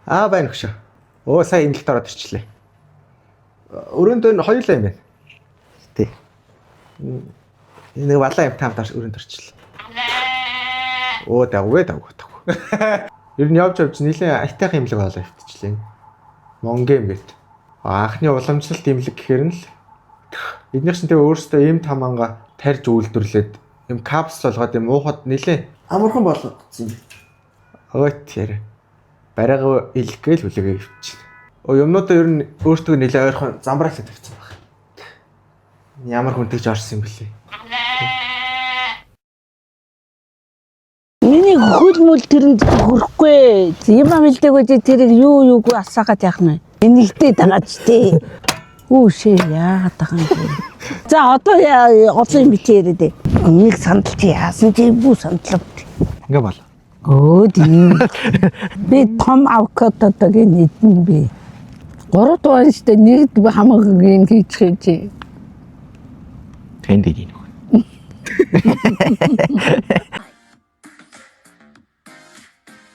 Аа, байна хөшөө. Өө, сая имлэгт ороод ирчлээ. Өрөөнд нь хоёулаа юм байна. Тий. Нэг балаа юм таамд өрөөнд орчлоо. Өө, дагвэ дагвэ дагвэ. Ер нь явж явж нэлээд айтайхан имлэг болоо өвтчлээ. Монгийн юм гээд. Анхны уламжлалт имлэг гэхээр нь л эднийх чинь тэгээ өөрөөсөө им таманга тарьж үйлдвэрлээд им капсул болгоод им уухад нэлээд Амархан болгоцсон юм. Өөт яра. Барайгаа илэх гээл хүлээгээ өвчин. Оо, юмнуудаа ер нь өөртөө нэлээ ойрхон замбраалаад тавьсан баг. Ямар хүн тэгж орсон юм бэлээ. Миний хөл мүл тэрэнд хөрөхгүй. Юм амилдэггүй чи тэрийг юу юугүй асаагаад яах нь вэ? Энэгтэй дагаад тий. Үү шээ яагаад байгаа юм бэ? За одоо олон юм бити яриад. Нэг сандал чи яасан чи бүү сандлав. Ингээ бол. Өө тийм. Би том авокадоог нэгэн би. Гурав дугаар штэ нэг хамаг юм хийчих чи. Тэнд ийм нөх.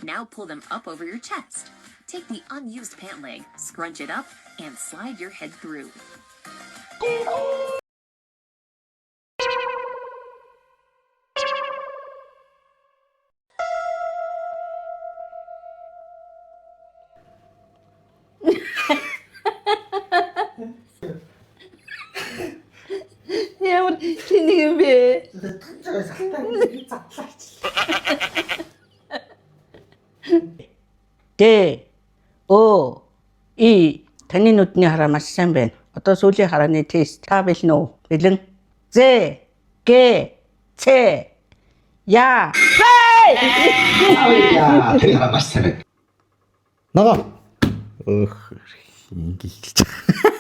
Now pull them up over your chest. Take the unused pant leg, scrunch it up, and slide your head through. Ямар тэнийг юм бэ? Д О И таны нүдний хараа маш сайн байна. Одоо сүүлийн харааны тест. Та бэлэн үү? Бэлэн. З Г Ц Я. Яа, тэр хараа маш сайн байна. Ногоо. Өөх ингэ хэлж байгаа.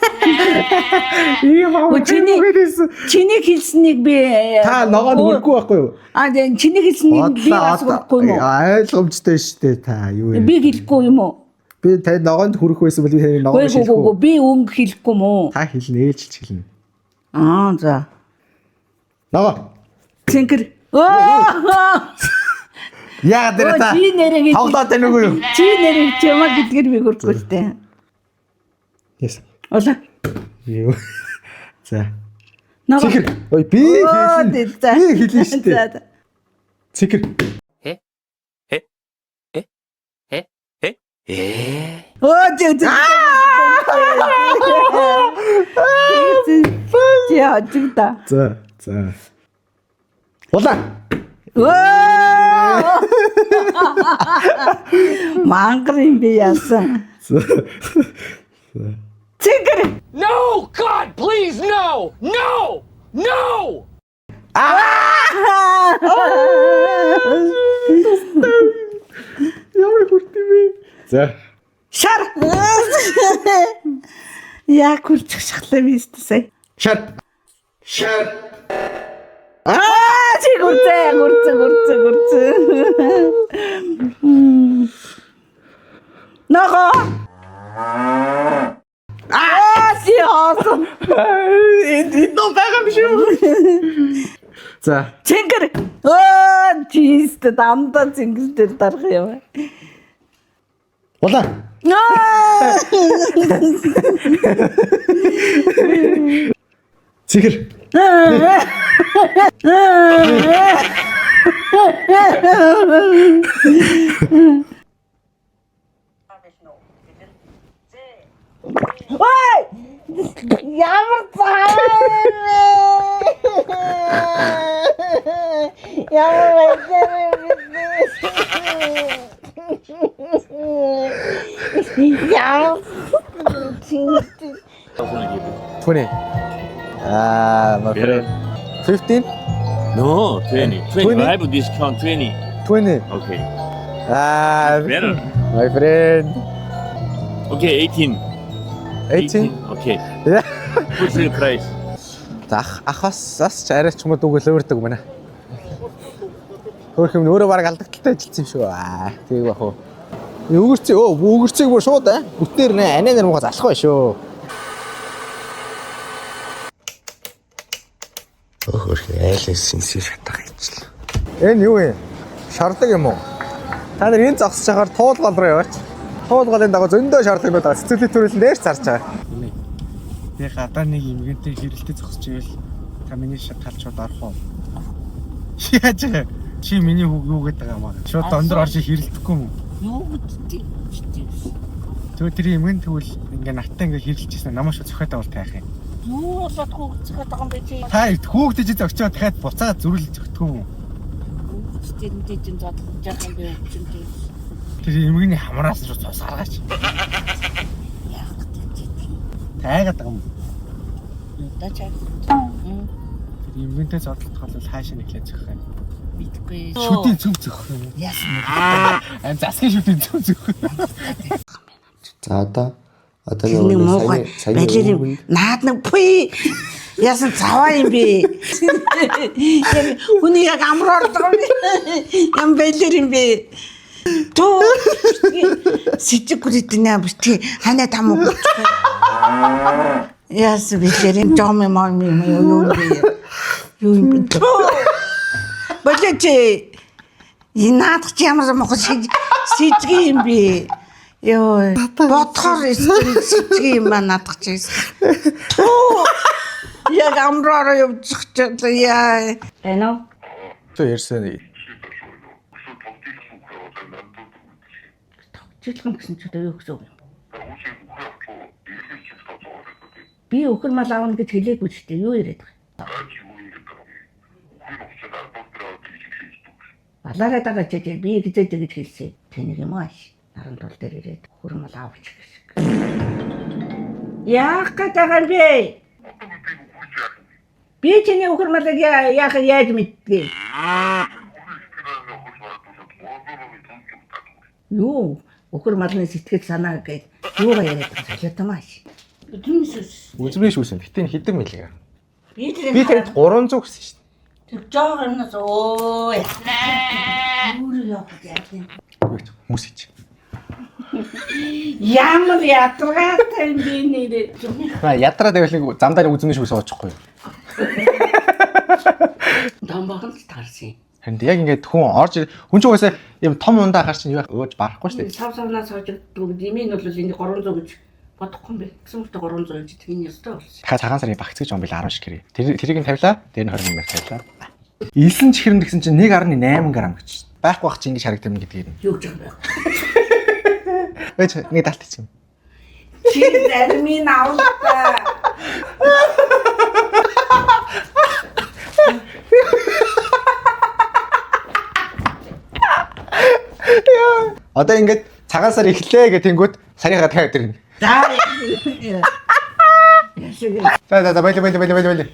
Ийм аа. Чиний хэлснийг би Та ногоонд хүрхгүй байхгүй юу? А тийм, чиний хэлснийг би бас хүрхгүй юм уу? Ойлгомжтой шүү дээ та юу юм. Би хэлэхгүй юм уу? Би тань ногоонд хүрэх байсан бол би таны ногоон Үгүй үгүй шилэхгүй. би өнгө хэлэхгүй юм уу? Та хэлнэ, ээлжилж хэлнэ. Аа за. Ногоо. Цэнхэр. Оо! Яа тэр та. Чи нэрээ Тоглоод байна уу юу? Чи нэрээ чамаа гэдгээр би хүрхгүй шүү дээ. Yes. Ола. Юу. За. Ногоо. Цэнхэр. Ой, би Оо, хэлнэ. тий, за. Би хэлнэ шүү дээ. За, за. Цэнхэр. Оо, зэ зэ. Чи хожигда. За, за. Улаан. Оо! Мангар юм би яасан. За. Цэнхэр. No! God, please, no! No! No! Ямар хүрт юм бэ? За. Шар. Яг күлчих шахлаа би сая. Шар. Шар. Аа, чи гүрцээ, гүрцээ, гүрцээ, гүрцээ. Ногоо. Аа, чи хоосон. Энэ нөө байгаа юм шүү. За. Цэнгэр. Оо, чист дандаа цэнгэр дээр дарах юм. Улаан. Аа! Цэнхэр. Ой! Ямар цаа вэ? Ямар байсан юм бэ? Ямар 20. Ah, my friend. 15? No, 20. 20. 20? I have a discount 20. 20. Okay. Ah, Better. my friend. Okay, 18. 18. Okay. Yeah. What's the price? За ах ах бас бас ч арай ч юм уу дүүгэл өөрдөг байна. Хөөх юм өөрөө баг алдагдaltaй ажилласан юм шүү. Аа, тийг бах уу. Өгөрцөө өө өгөрцөөг бүр шууд аа. Бүтнээр нэ анаа нэр муга залах бай шүү. Өөхөр айлын сэнсэр шатах хийчихлээ. Энэ юу юм? Шардаг юм уу? Та нар энэ зогсож байхаар туул гол руу яваач. Туул голын дагуу зөндөө шаардлагууд байгаа. Цэцэрлэг төрөл дээр зарж байгаа. Би гадаа нэг эмгэнтэй хэрэлдэж зогсож ивэл та миний талд шууд орох уу? Яаж вэ? Чи миний хүүг юу гэдэг юм аа? Шууд дондор орж хэрэлдэхгүй юм уу? Юу гэдэг юм? Тэгвэл тэр эмгэн тэгвэл ингээ наттай ингээ хэрэлдэжсэн намайг шууд цохиод авал таах юм. Юу болоод хүүгцгээд байгаа юм бэ чи? Та хүүгдэж зогчоо дахиад буцаад зүрэл зөгтгөө юм уу? Хүүгцтэй мэдээ чинь задлж байгаа юм бэ чинь чи? Тэр эмгэний хамраас шууд цус гаргаач. Яах гэдэг чи? Тайгаад байгаа юм. Надад чаа. Тэр эмгэнтэй зодлох бол хаашаа нэхлээ зөхөх юм. Мэдгүй. Шүдийн цөв зөхөх юм уу? Яасан Ам засгийн шүдийн цөв зөхөх. За одоо одоо Тэр нэг муухай балер юм. Наад нэг пүй. Яасан цаваа юм бэ? Яг хүний яг амар ордог юм. Ям балер юм бэ? Түү сэжиг гүрэтнэ бити ханаа там уу. Яасан балер юм жом юм юм юм юу юм бэ? Юу юм бэ? Түү. Болооч энэ наадах чи ямар муухай сэжиг юм бэ? Йоо бодохоор сэжиг юм ба наадах чи. Түү. Яг амраар явчих ч яа. Байна уу? Тэ ярьсан. Тогтчлон гэсэн чи одоо юу гэсэн үг юм? Би өхөр мал аавна гэж хэлээгүй ч дээ. Юу яриад байгаа юм? Балаараа дагаа чи би гэзээ гэж хэлсэн. Тэнийг юм ааш. Наран тул дээр ирээд өхөр мал аавч гэсэн. Яах гээд байгаа юм бэ? Би чиний өхөр малыг яах яаж мэдтгий? Юу? Өхөр малны сэтгэл санаа гээд юугаа яриад байгаа солиотомааш. Түнсүс. Үзмээ шүүсэн. Гэтэ энэ хэдэн мэлэг. Би тэр Би танд 300 гэсэн шүү дээ. Тэр жоох юмнаас өө. Өөрөө явах яах юм. Юу гэж хүмүүс хийж. Ямар ядаргаатай юм бэ нэрээ. Аа ядраа тавил нэг замдаа үзмээ шүүс уучихгүй. Домбохон л таарсан. Харин яг ингээд хүн орж хүн ч угаасаа юм том ундаа хар чинь юу ууж барахгүй шүү дээ. Сав савнаа сууж өгдөг. Димийн бол энэ 300 гэж бодохгүй юм бэ. Тэгсэн мөртөө 300 гэж тийм ёстой болсон. Дахиад цагаан сарын багц гэж юм бил 10 ширхэг. Тэр тэрийг нь тавилаа. Тэр нь 20 мянга тавилаа. Илсэн чихрэнд гэсэн чинь 1.8 г гэж. Байхгүй бах чи ингэж харагдана гэдгийг. Юу гэж юм бэ? Ээж нэг далт хийчих юм. Чи зармын авлаа. Одоо ингээд цагаан сар эхлэе гэх тэнгүүт сарынхаа дахиад ирнэ. За. За за за баяли баяли баяли баяли баяли.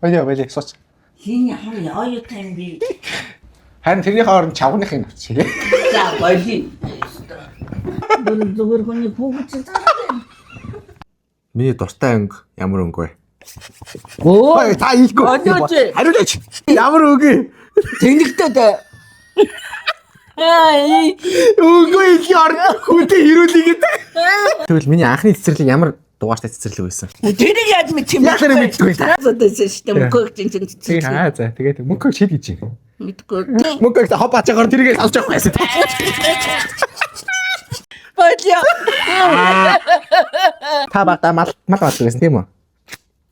Баяли баяли сууч. Хин ямар яа юм бэ? Харин тэрний хооронд чавгных юм авчих. За баяли. Бүр зүгээр хүний хүүхэд чинь Миний дуртай өнгө ямар өнгө вэ? Өө Та хийхгүй. Олооч. Хариулаач. Ямар өнгө? Тэнэгтэй дээ. Аа Өнгө хэлхий ор хүнтэй хэрүүлээ гэдэг. Тэгвэл миний анхны цэцэрлэг ямар дугаартай цэцэрлэг байсан? тэрийг яаж мэдчих юм Яг тэр мэддэггүй. Зөдөс шүү дээ. Мөнхөг чинь чинь Тэгээ аа за тэгээд мөнхөг шид гэж юм. мэдгүй. Мөнхөг хоп ачаагаар тэрийг авч явах байсан. Болио. Та багтаа мал мал мал байсан тийм үү?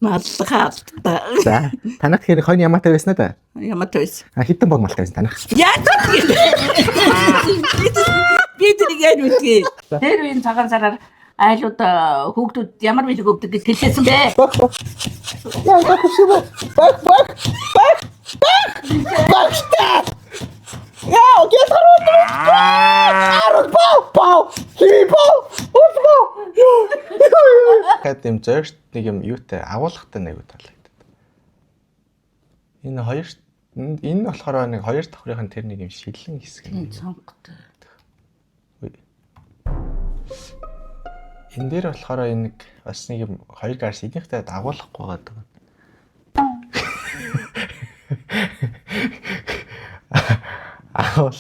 Малхаалта. За танах тэгэхээр хойно ямаатай байсан аа да? Ямар төс. А хитэн бог малтай байсан танах. Яаж би тэрийг яаж мэдгийг. Тэр үеийн цагаан сараар айлууд хүүхдүүд ямар бэлэг өгдөг гэж хэлсэн бэ? Баг баг. Яа баг шиг баг баг баг баг багта. Яа гэх харуу. Харуу бау бау. Хи бау. Ус бау. Хэт юм зөрт нэг юм юутай агуулгатай нэг таалагддаг. Энэ хоёр энэ болохоор нэг хоёр давхрын тэр нэг юм шилэн хэсэг юм. Цонхтой. Энэ дээр болохоор энэ нэг бас нэг юм хоёр гарс эднийхтэй дагуулахгүй байгаа. Агуул.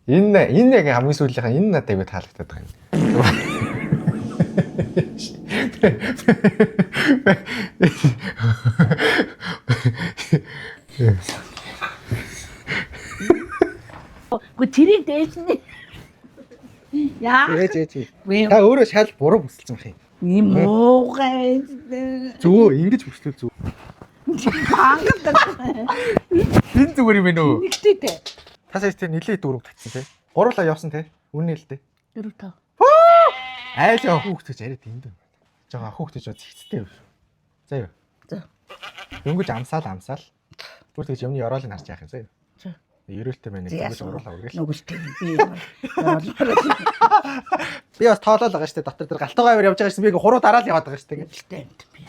Энэ энэ яг хамгийн сүүлийнхэн энэ надад айгүй таалагдаад байгаа юм. Гэхдээ тэрийг дээжнэ. Яа. Ээж ээж. Та өөрөө шал буруу бүсэлсэн байх юм. Ийм муугай. Зүгөө ингэж бүслүүл зүг. Бангадаг. Энэ зүгээр юм байна уу? Нэгтэй те. Та сая тэр нилээ дөрөв татсан тий. Гурлаа явсан тий. Үнэн л дээ. 4 5. Айл яа хүүхдэж арай тэнд юм. Жага хүүхдэж бод зэгцтэй юм шүү. За юу. За. Дөнгөж амсаал амсаал. Бүр тэгж юмны ёроолыг харж яах юм заа юу. За. Ерөөлтэй байна. Дөнгөж гурлаа үргээл. Нүгэлтэй би ёроолоор Би бас тоолол байгаа шүү дээ. Дотор тэр галтуугаа авир явж байгаа шин би ингээ хуруу дараал яваад байгаа шүү дээ. нүгэлтэй юм би.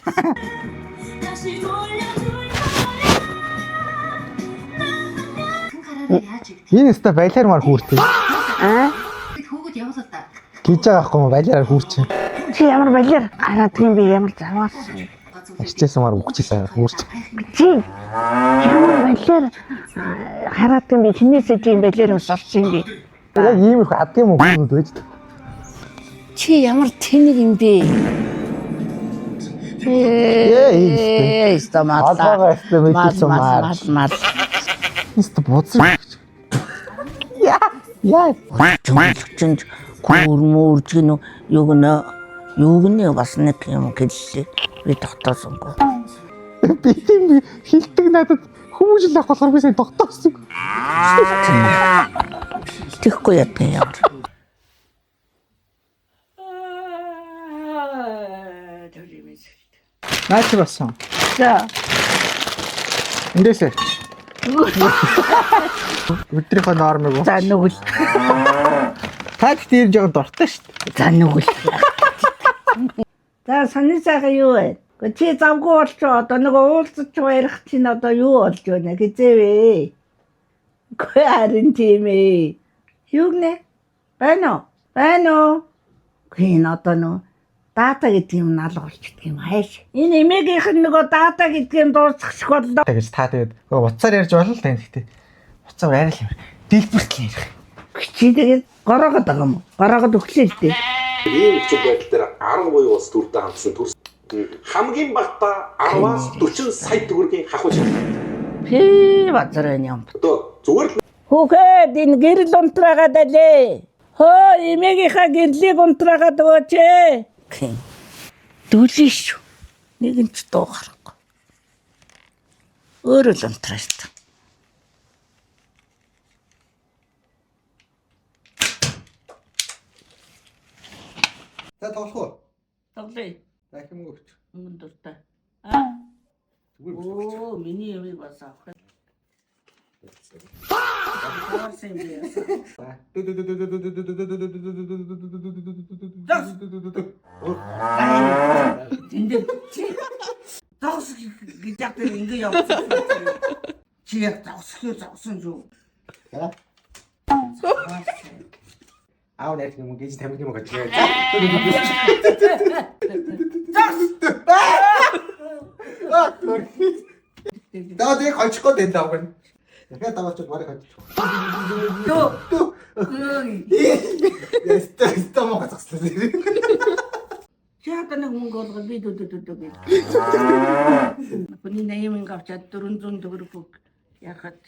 Энэ өстө балиар мар хүүртээ. Аа? Хүүхэд явуулаа та. Гэж байгаа байхгүй юм балиараар хүүрч. Чи ямар балиар гараад юм бэ ямар заваас. Арчээсэн мар үгчээсэн хүүрч. Чи ямар балиар хараад юм бэ? Хинээсээ тийм балиар ус олсон юм бэ? Яг ийм их адгийн юм хүмүүс байж. Чи ямар тэнэг юм бэ? Ээ, Ээ, стомат. Алгаагаа өстө мэдчихсэн маар. Мал мал. Өстө бодсон. Яа. Яа. Чүнж күр мөрж гинүү юу гэнэ юу гэнэ бас нэг юм гэллээ. Би тогтоосонгүй. Би тийм хилдэг надад хүмүүжил авах болохоор би сайн тогтоосонгүй. Тэхгүй яддаг ямар. Наач болсон. За. Эндээсээ. Өдрийнхөө нормыг уу. За нүгэл. Та гэхдээ юм жоохон дуртай шүү дээ. За нүгэл. За саний сайхан юу вэ? Гэхдээ чи завгүй болчих одоо нэг уулзаж ярих чинь одоо юу болж байна гэзээвэ. Үгүй харин тийм ээ. Юу гэнэ? Байна уу? Байна уу? Үгүй энэ одоо нөө дата гэдэг юм алга болчихдөг юм хайш. Энэ эмээгийнх нь нөгөө дата гэдэг юм дуусах шиг боллоо. Тэгэж та тэгээд утсаар ярьж болно л тань гэхдээ утсаар арай л юм. Дэлбэртэл ярих. Чи тэгээд гороогод байгаа юм уу? Гороогод өглөө л дээ. Ийм нөхцөл байдал дээр 10 буюу улс төрдөө хандсан төрс хамгийн багадаа 10-аас 40 сая төгрөгийн хахууч. Хи базар байна юм. Одоо зүгээр л Хүүхэд энэ гэрэл унтраагаад алээ. Хөө эмээгийнхаа гэрлийг унтраагаад өгөөч ээ. Дүлээ шүү. Нэг нь ч дуу гарахгүй. Өөрөө л унтраа шүү. дээ. За тоглох уу? Тоглоё. Дахин мөнгө өгч. Мөнгөн дуртай. Аа? Оо, миний ямыг бас авах. Орсон юм би. Энд дээр чи зогс гэж яг тэр ингэ явсан. Чи яг зогсох зогсон шүү. Аав найр юм гэж тамиг юм гэж. Даа тэг хожих гээд байна даа гэн. Дахиад даваач барыг хожих. Дөө. Яста яста мого зогслоо. Чи одоо нэг мөнгө олгоод би дөө дөө дөө гэж. Хүний 80 мянга авчаад 400 төгрөг яхад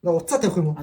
Нөө уцаа тавих юм уу?